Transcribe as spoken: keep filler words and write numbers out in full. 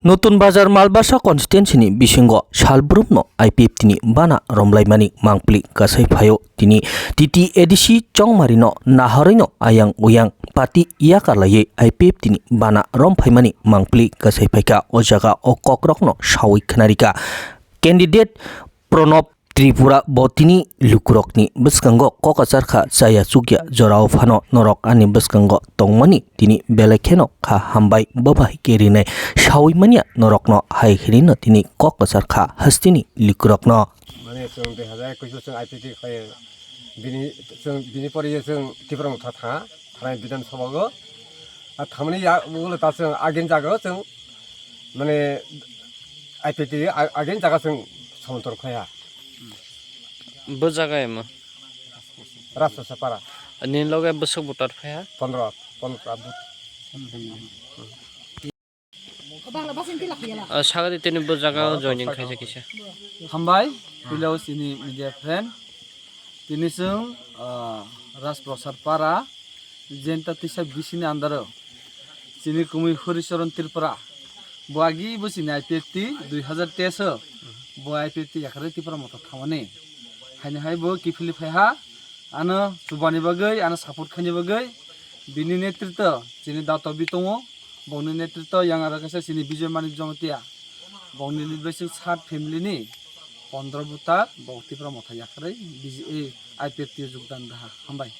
Notun Bazar Malbasa constituency ni bisingo salbrumno I P F T ni bana romlaimani mangpili kasai phaio. Tini T T A D C Chongmari no nahorwi no ayang uyang party yakarlaiwi I P F T ni bana romphaimani mangpili kasai phaikha. O jaga o kokrokno sawi khnarikha candidate Pranab Tripura bo tini lukurokni bwskango kok achar kha, chaya chukya jorao phano norok ani bwskango tongmani tini belai kheno kha hambai, bo bahai khe rinai sawi manya norokno hai khe rino tini kok achar kha hasteni lukurokno. Mane chwng dui hazar ekush o chwng I P T khlai bini chwng bini pore chwng Tipra Motha tha. Thanai Bidhan Sabha o. A thamani ya ulo ta chwng agin jaga o chwng mane I P T a-, agin jaga chwng somontor khlaiha. Bo jaga emo? Rajprasad Para. Nini loge bwswk voter phaiha? Pondro, pondro vote. Ah, sagadi tini bo jaga o joining khaijak kisa. Hambai, puila o chini media friend. Tini chwng, ah, Rajprasad Para, Jenta Tisa bisini andaro. Chini kumui Horicharan Tripura. Bo agi bo chini I P F T dui hazar teis o. Bo I P F T yakarwi Tipra Motha thamani. Haini hai bo kiphilwi phaiha. Ano chubani bagwi, ano support khaini bagwi. Bini netritw chini Dato bi tongo. Bongni netritw yang aro kaisa chini Bijoy Manik Jamatia. Bongni lead bai chwng sat family ni pondro voter bo Tipra Motha yakarwi B J A I P F T o jogdan daha. Hambai.